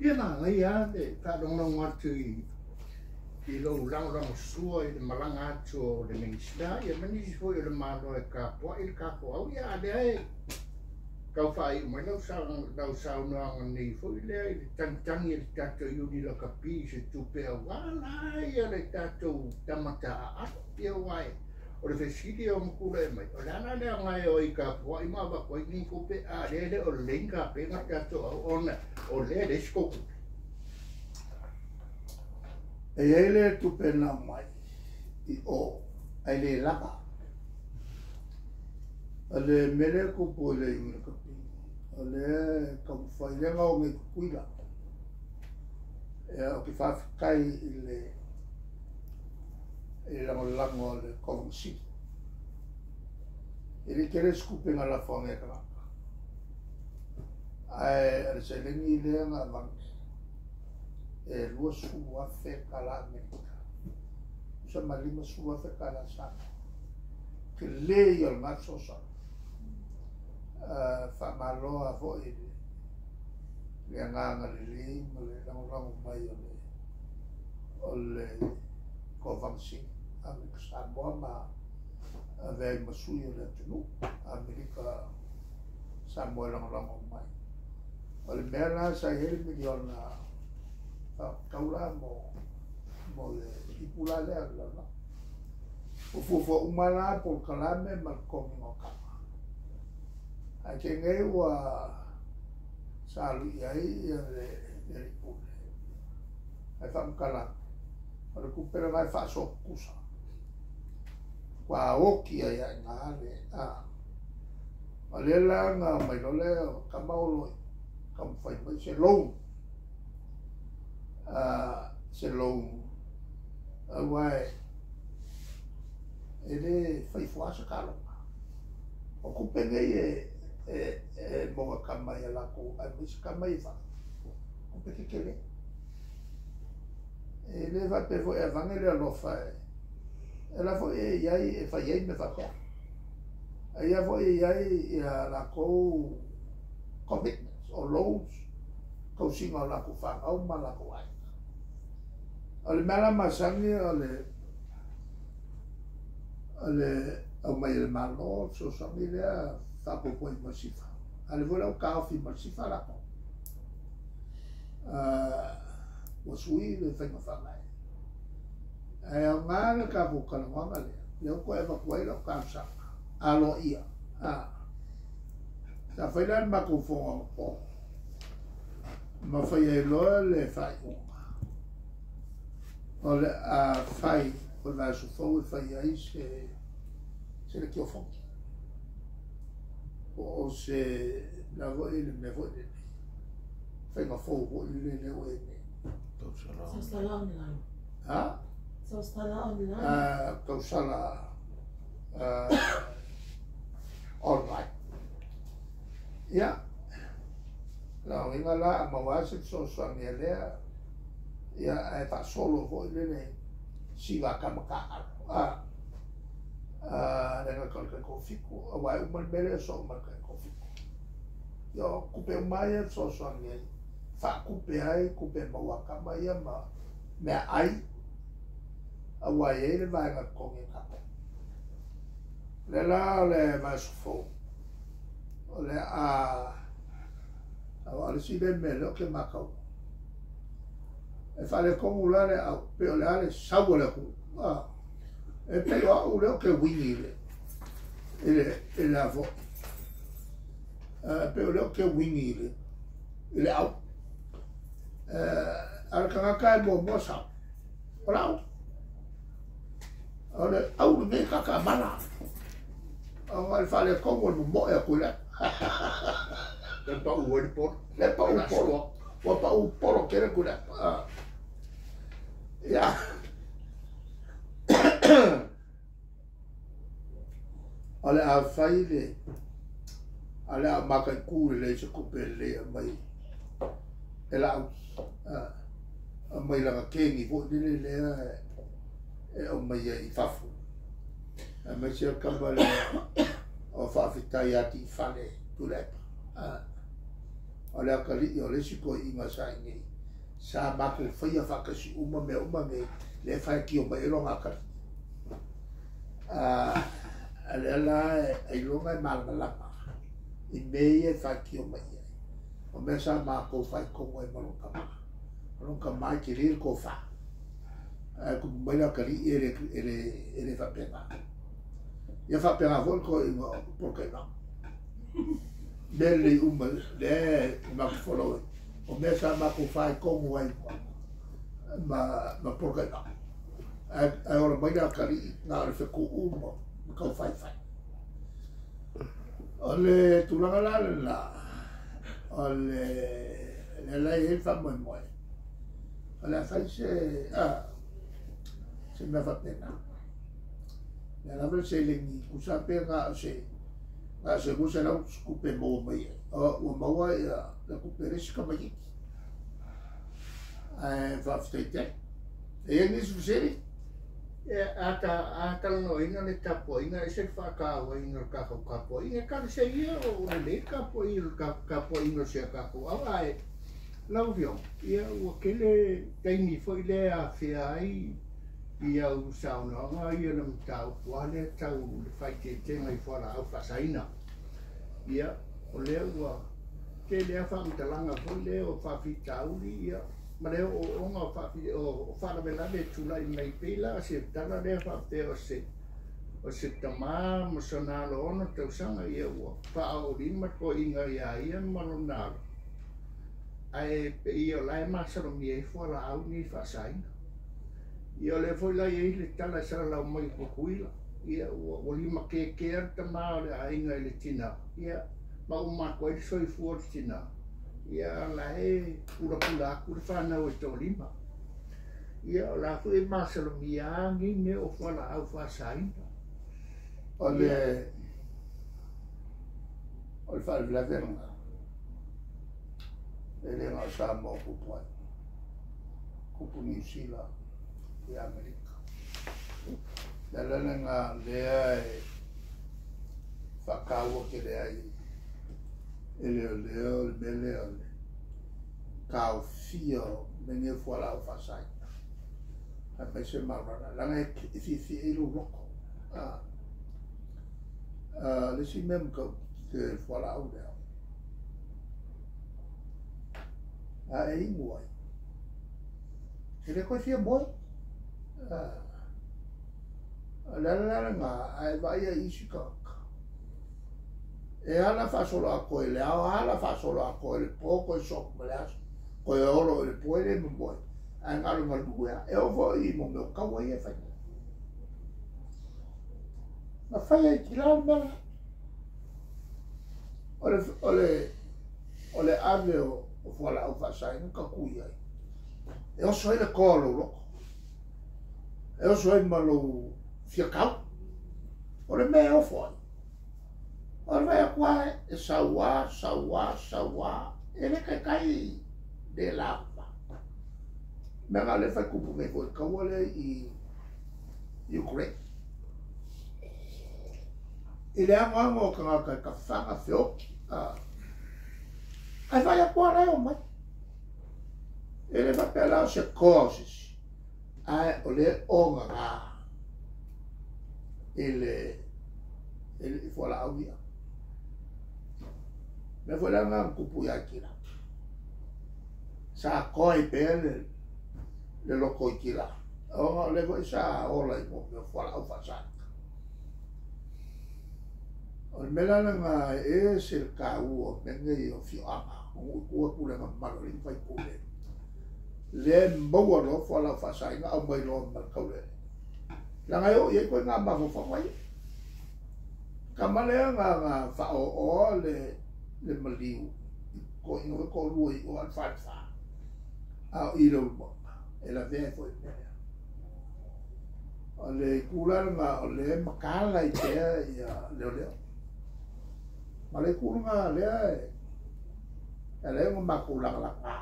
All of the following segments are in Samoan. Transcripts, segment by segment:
Ia manaia lava le faalogologo atu i lou lagolagosua i le malaga atu o le Minisita ma nisi foi o le Malo e tapuai le tatou au. Ia a o lea e tau faaiu mai lau saunoaga nei foi lea i le tagitagi a le tatou Iuni Lakapi i se tupe aua la ia le tatou tama taaalo. Ia aua o le fesili e ono tulai mai, o le a la le aoga e o ai e tapuai ma avatu ai ni tupe, a o lea e le o lelei ni tapena le tatou au ona o lea e leai se tou tupe. E i ai le tupe na aumai i o, ae le lava. O le mea lea e tupu i le Iuni Lakapi, o lea e taumafai, lea na o nei i Tutuila. Ia, ou te faafetai i le lagolago a le Kovana Sili. E le tele se tupe na lafo ane e tagata, ae o le seleni lea na avane e $20,000 Amerika, tusa ma $50,000 Samoa. Tele ia o lena fesoasoani. Faamalo foi i le agaga lelei ma le lagolago mai o le Kovana Sili Amerika Samoa ma avea ai ma sui o le atunuu Amerika Samoa e lagolago mai. O le mea la sa i ai le miliona faatatau la mo le ipu la lea o le lalolagi. Ua fuafua uma la polokalame ma le totogiga o kama. Ae te nei ua sa alu i ai ia le alii pule. Ae faamatala, o le tupe lena e faasoa tutusa. Ua oti ai ai ngā le a. O le la na mai loa lea o kama o loi, taumafai mai se loan. Se loan aua e le fai fua se taloga. O tupe nei e moga kama ia latou, aemaise kama i fafo. Tupe tetele. E le faapea foi e avane le alofa e la foi e iai e fai ai mea faapea. A ia foi e iai ia latou commitments o loans, tausiga o latou fanau ma latou aiga. O le mea la masani o le aumai e le Malo, fesoasoani lea faaopoopo i ma le SIFA. A o lea foi la ua taofi ma le SIFA latou. Ua sui le faiga faavae. Ae aoga le tatou talanoaga lea, lea ua toe avatu ai lau talosaga aloaia. Sa fai la le matou fono anapo, ma fai ai loa le faaiuga. O le a fai o le vaiaso fou e fai ai se letiofoni. Po o se la foi le mea foi lele. Faiga fou foi le lea ua i nei. Tausala online. Ha? Tausala online. Tausala online. Ia, lauga la maua se fesoasoani a lea, ia ae faasolo foi lele siva kama kaalo. Le gata o le taitoafitu, aua e uma le mea lea soo ma le taitoafitu. Ia, o tupe uma ia fesoasoani ai, faatupe ai, tupe maua kama ia ma mea ai, aua e i ai le vaega totogi e tatou. Le la o le vaiaso fou, o le a aua o le isi lea mea lea ou te matau. E faaletonu la le au, pe o le a le sau o le atunuu. E pei o au lea ou te uigi i le a foi. Pe o lea ou te uigi i le au. A le tagata e muamua sau, o le au. O le au lenei kakamala. O le faaletonu o le momoe atu i le au. Le pau ai le polo. Le pau polo. Ua pau polo tele ku le. Ia. O le a fai le a le a makaitu lelei se tupe lelei aumai e lau aumai lana kegi foi lele lea e aumai ai i fafo. Aemaise o le kama lea o faafetai ati i fale Tuilaepa. O le atalii o le isi toeaiina sa i inei. Sa matou faia faatasi uma mea uma nei, lea e faitio mai ai loga akali. A lea la ailoga e malamalama i mea ia e faitio mai ai. O mea sa matou faitonu ai ma lona tama. O lona tama e tele le tofa. Ae tupu mai le atalii e le faapena. Ia faapena foi le toeaina o Polataivao. Mea lelei uma lea e matou folau ai. O mea sa matou faitonu ai ma Polataivao. Ae ola mai le atalii na o le fetuu ma tau faifai. O le tulaga la lena, o le lea e i ai le faamoemoe. O le a fai se se mea faapena. Lea lava le seleni tusa pe na o se 200 tupe maua mai ai. Ua maua ia le tupe le isi tamaitiiti. Ae faafetai tele. E i ai nisi fesili? Ia, a talanoaina le tapuaiga, e ese le faatauaina o le tatou tapuaiga. E talosia ia o lelei le tapuaiga o le tapuaiga o si a tatou au. Ae lau Afioga, ia ua tele taimi foi lea afea ai i au saunoaga ia le mataupu lava lea tau le faaeteetega i fualaau faasaina. Ia, o lea ua tele lava faamatalaga foi lea o faafitauli, ia, ma le ooooga o faalavelave e tulai mai pei la se tala lea faapea o se tamā ma sona alo 6 tausaga, ia ua faaolima toeaiga ia ia ma lona alo. Ae pei o la e masalomia ai fualaau nei faasaina. Ia o lea foi la e i ai le tala e salalau mai i Tutuila. Ia ua lima kekea le tamā o le aiga i le tinā. Ia ma uma atu ai le soifua o le tinā. Ia la e pulapula atu le fanau e toalima. Ia o la foi e masalomia lava nei mea o fualaau faasaina. O le faalavelave lena, e le na o Samoa tupu ai, tupu Niu Sila i Amerika. Le ala lena lea e faataua tele ai e leoleo le mea lea o le taofia o mea nei o fualaau faasaina. Aemaise marijuana, leaga e fiafia ai lou loto. Le isi mea matautia i le fualaau lea, a e inu ai, e le toe fia moe. O le ala la lena, ae vaai ai isi tagata. E ala faasolo atoa i le ao, ala faasolo atoa i le po, toe sopo ma le aso, toe olo i le po e le momoe. Ae na o le galu ea, e oo foi i mo mea o kaua ia e fai. Na fai ai ki la le mea la. O le ave o fualaau faasaina ka tui ai. E oso ai le toa o lou loko. E oso ai ma lou fiakau. O le mea e ofo ai. O le vai atu ai, e sauā, sauā, sauā. E le taitai le lava. Mea nga le fai kupu nei foi kaua lea i Ukraine. I le agoago o tagata e tafaga feoki. Ae vai atu ala e o mai. E le faapea la o se toa o sisi. Ae o le ogaga i le fualaau ia. Mea foi la nga kupu ia kila. Sa toa i pea le loko i kila. O le foi sa ola i mo mea fualaau faasaina. O le mea la lena e ese le taua o mea nei o fioaga. O nuu i tua pulega mamalu o le faipule. Le maua loa fualaau faasaina au mai loa ma le taulele. Leaga e oo i ai koe ngā mafaufau ai. Tama lea nga whaooa le maliu. Ko inga ko lua i o al whanwha. A o i le ulumanga. E la vea foi mea. O le kūlanga o le makala i tea ia leo leo. Ma le kūlanga lea e lea nga makou lagalagā.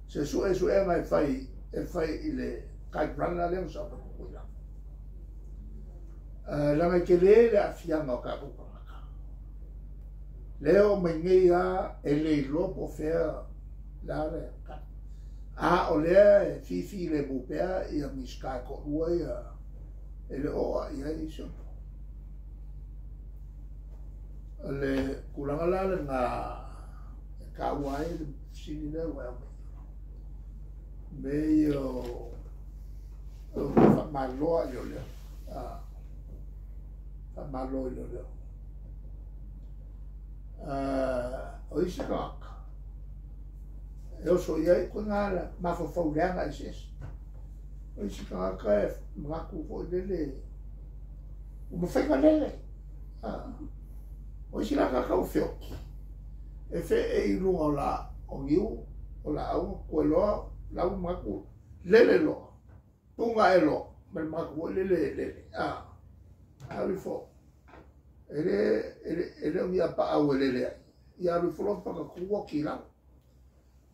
Se sue suega e fai i le kaikurana lea sa o kukuila. Langa i te le le afianga o kākou tagata. Lea o mai nei a e le iloa po o fea la le ka. A o lea e fifi le mupea ia Minisita e toalua ia e le o a i ai se upu. O le tulaga la lena e taua ai le fesili lea ua e aumaia. Mea ia o faamaloa i leoleo. Faamalo i leoleo. O isi tagata e oso i ai koe ngā mafaufau leaga eseese. O isi tagata e manatu foi lele ua mafai lele. O isi la tagata ua feoti e fe'e i luga o la o niu o laau koe loa lau manatu lele loa puga e loa ma le manatu foi lele lele. Alu ifo e le o ni apaau e lele ai ia alu ifo loa pakatua kilau.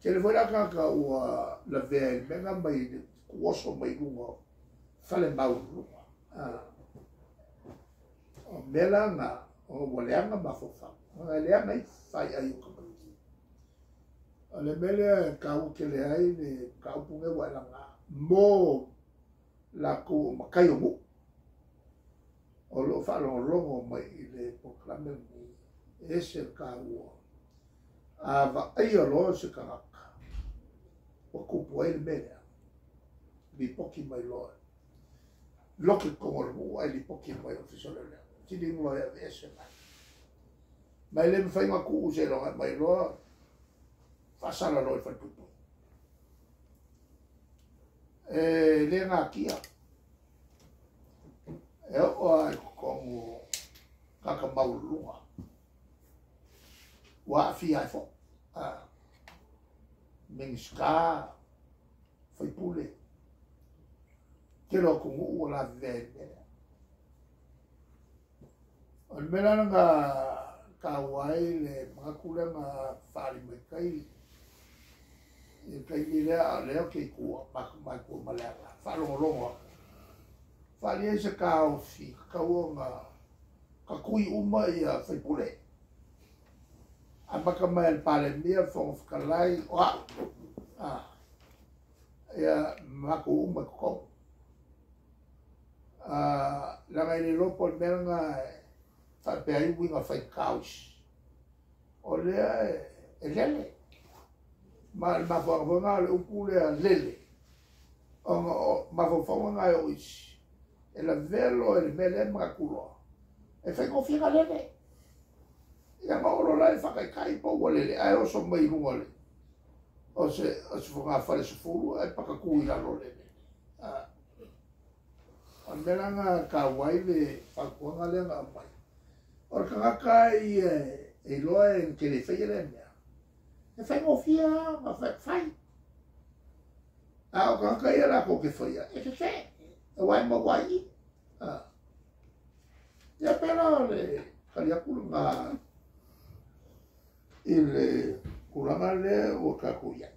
Tele foi la tagata ua lavea i le mea lena mai le tuuoso mai luga o fale maualuluga. O mea la na ua leaga mafaufau, ona e leaga ai faiai o tamaiti. O le mea lea e taua tele ai le mataupu lenei ua e laga mo latou o matai o nuu o loo faalogologo mai i le polokalame lenei, e ese le taua. A vaaia loa se tagata ua tupu ai le mea lea, lipoti mai loa loke totonu o le nuu ae lipoti mai ofisa o leoleo. Sili loa e aveese mai. Ma e le mafai ona tuu seiloga e mai loa faasala loa i le falepuipui. E le natia. E oo lava i totonu o tagata maualuluga ua aafia ai foi. Minisita, faipule, tele o atunuu ua lavevea i le mea lea. O le mea la lena taua ai le manatu lea na faaali mai tai i le taimi lea, a o lea ou te i tua, matou tua ma le aga, faalogologo atu. Faaali ai se taofi tatau ona tatui uma ia faipule. Amata mai e le Palemia, le Fofoga Fetalai, o au. Ia matou uma i totonu. Leaga e le iloa po o le mea lena e faapea ai uiga faigata o isi. O lea e lele. Ma le mafuaaga foi lena o le upu lea lele, ona o mafaufauga na e o isi. E lavea loa i le mea lea e manatu loa, e faigofie na lele. Ia na oo loa la e faataitai po ua lele, ae oso mai i luga le o se fogafale 10 ae pakatu i lalo lele. O le mea la na taua ai le fautuaga lea na aumai. O le tagata ia e iloa e te le faia lea mea, e faigofie lava ona fai. A o tagata ia latou te faia, e tetee, e uae maua ai i. Ia pei la o le tali atu lena i le tulaga lea ua tatou i ai.